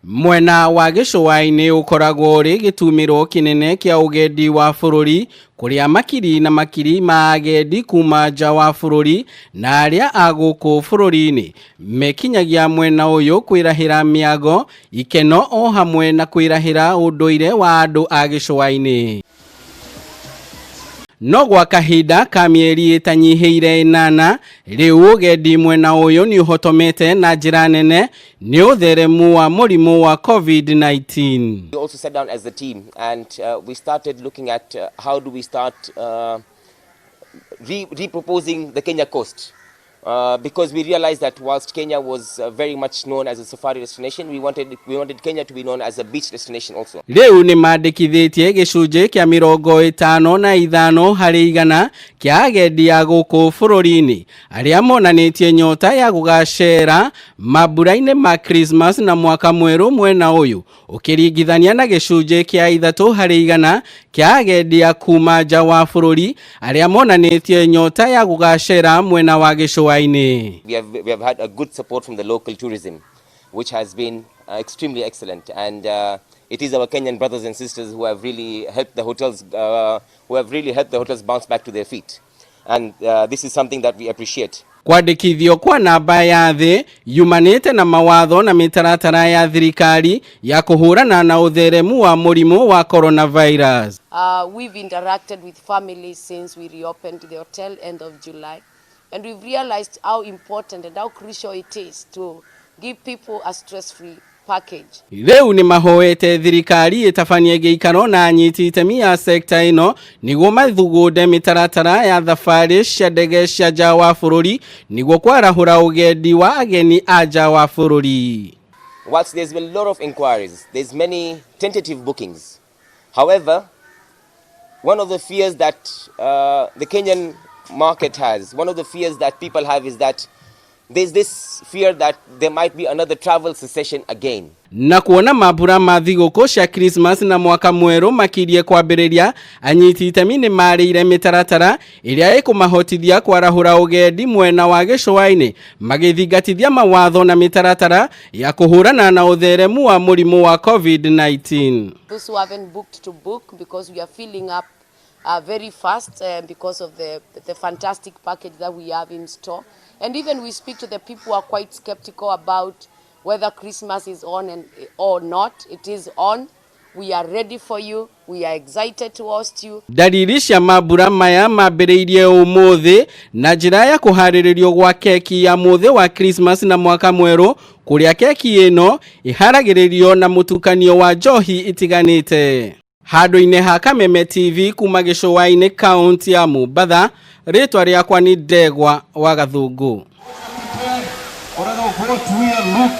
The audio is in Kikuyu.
Mwena wa gĩcũa-inĩ ũkoragwo ũrĩ gĩtumĩro kĩnene kĩa ũgendi wa bũrũri kũrĩa makiri na makiri ma agendi kuma nja wa bũrũri na arĩa a gũkũ bũrũri-inĩ mekinyagia mwena ũyũ kwĩrahĩra mĩago, ikeno o hamwe na kwĩrahĩra ũndũire wa andũ a gĩcũa-inĩ. No gwa kahinda ka mĩeri ĩtanyihĩire 8 rĩu ũgendi mwena ũyũ nĩ ũhotomete na njĩra nene nĩ ũtheremu wa mũrimũ wa COVID-19. We also sat down as a team and we started looking at how do we start reproposing the Kenya coast. Because we realized that whilst Kenya was very much known as a safari destination, we wanted Kenya to be known as a beach destination also. Rĩu nĩ mandĩkithĩtie gĩcunjĩ kĩa 55% kĩa agendi a gũkũ bũrũri-inĩ arĩa monanĩtie nyota ya gũgacera mambura-inĩ ma Christmas na mwaka mwerũ mwena ũyũ, ũkĩringithania na gĩcunjĩ kĩa 3% kĩa agendi a kuma nja wa bũrũri arĩa monanĩtie nyota ya gũgacera mwena wa gĩcũa-inĩ. We have had a good support from the local tourism, which has been extremely excellent. And it is our Kenyan brothers and sisters who have really helped the hotels bounce back to their feet. And this is something that we appreciate. Kwandĩkithio kwa namba ya thĩ yumanĩte na mawatho na mĩtaratara ya thirikari ya kũhũrana na ũtheremu wa mũrimũ wa coronavirus. We've interacted with families since we reopened the hotel end of July, and we've realized how important and how crucial it is to give people a stress-free package. Rĩu nĩ mahoete thirikari ĩtabanie gĩikaro na anyiti itemi ya sekta ĩno nĩguo mathugunde mĩtaratara ya thabarĩ cia ndege cia nja wa bũrũri nĩguo kwarahũra ũgendi wa ageni a nja wa bũrũri. Whilst there's been a lot of inquiries, there's many tentative bookings. However, one of the fears that the Kenyan market has, one of the fears that people have, is that there's this fear that there might be another travel cessation again. Na kuona mambura ma thigũkũ cia Christmas na mwaka mwerũ makirie kwambĩrĩria, anyiti itemi nĩ marĩire mĩtaratara ĩrĩa ĩkũmahotithia kwarahũra ũgendi mwena wa gĩcũa-inĩ magĩthingatithia mawatho na mĩtaratara ya kũhũrana na ũtheremu wa mũrimũ wa COVID-19. Those who haven't booked to book, because we are filling up very fast because of the fantastic package that we have in store. And even we speak to the people who are quite skeptical about whether Christmas is on or not. It is on. We are ready for you. We are excited to host you. Ndariri cia mambura maya mambĩrĩirie ũmũthĩ na njĩra ya kũharĩrĩrio gwa keki ya mũthĩ wa Christmas na mwaka mwerũ, kũrĩa keki ĩno ĩharagĩrĩrio na mũtukanio wa njohi itiganĩte. Handũ-inĩ ha Kameme TV kuma gĩcũa-inĩ, kaunti ya Mombatha, rĩtwa rĩakwa nĩ Ndegwa wa Gathũngũ. What we are looking